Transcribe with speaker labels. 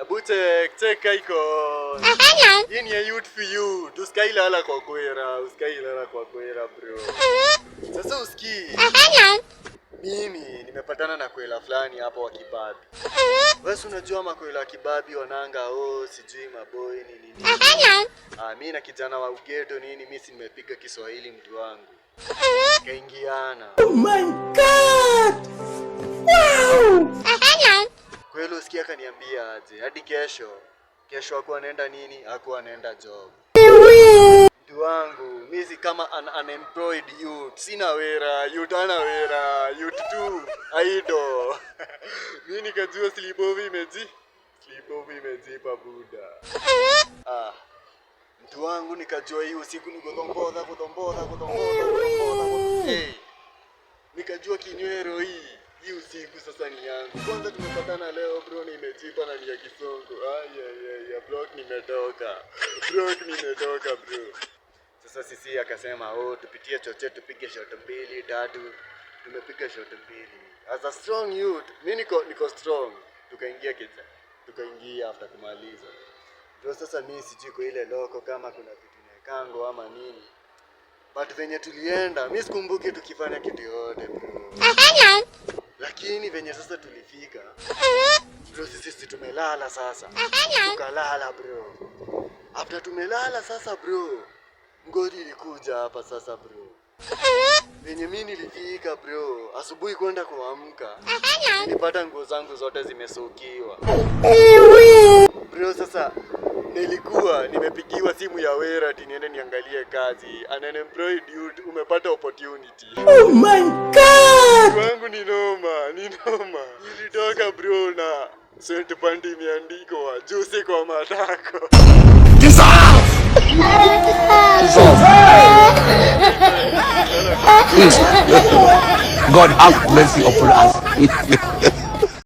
Speaker 1: Hebu check, check icon. Hii ni ya youth for you. Usikailala kwa kwera, usikailala kwa kwera, bro. Sasa usikii. Mimi nimepatana na kwela fulani hapo wa kibabi. Wewe si unajua makwela wa kibabi wananga, oh, sijui maboy nini nini. Ah, mimi na kijana wa ugeto nini, mimi si nimepiga Kiswahili, mtu wangu. Kaingiana.
Speaker 2: Oh my God! Wow!
Speaker 1: Kweli usikia akaniambia aje, hadi kesho. Kesho hakuwa anaenda nini? Hakuwa anaenda job. Mtu wangu, mimi si kama an unemployed youth. Sina wera, youth ana wera, youth tu idle. Mimi nikajua sleepover imeji. Sleepover imejipa, buda. Ah. Mtu wangu, nikajua hii usiku ni kutomboza, kutomboza, kutomboza, kutomboza. Hey. Nikajua kinywero hii. Hii usiku sasa ni yangu. Kwanza tumepatana leo, bro, nimejipa na ni ya kisongo. Ay ay ay, block nimetoka. Block nimetoka, bro. Sasa sisi akasema, "Oh, tupitie choche tupige shot mbili, tatu." Tumepiga shot mbili. As a strong youth, mimi niko strong. Tukaingia keja. Tukaingia after kumaliza. Bro, sasa mimi sijui kwa ile loko kama kuna vitu inaekango ama nini. But venye tulienda, mimi sikumbuki tukifanya kitu yoyote, bro. Lakini venye sasa tulifika, bro, sisi tumelala sasa. Tukalala, bro. After tumelala sasa, bro, ngori ilikuja hapa sasa, bro. Venye mimi nilifika, bro, asubuhi kwenda kuamka, nilipata nguo zangu zote zimesokiwa. Bro, sasa nilikuwa nimepigiwa simu ya wera ati niende niangalie kazi. An unemployed youth, umepata opportunity.
Speaker 2: Oh my God!
Speaker 1: Wangu ni noma, ni noma. Nilitoka, bro, na sweatpant imeandikwa juice kwa matako.
Speaker 2: Jesus! Jesus! God have mercy upon us.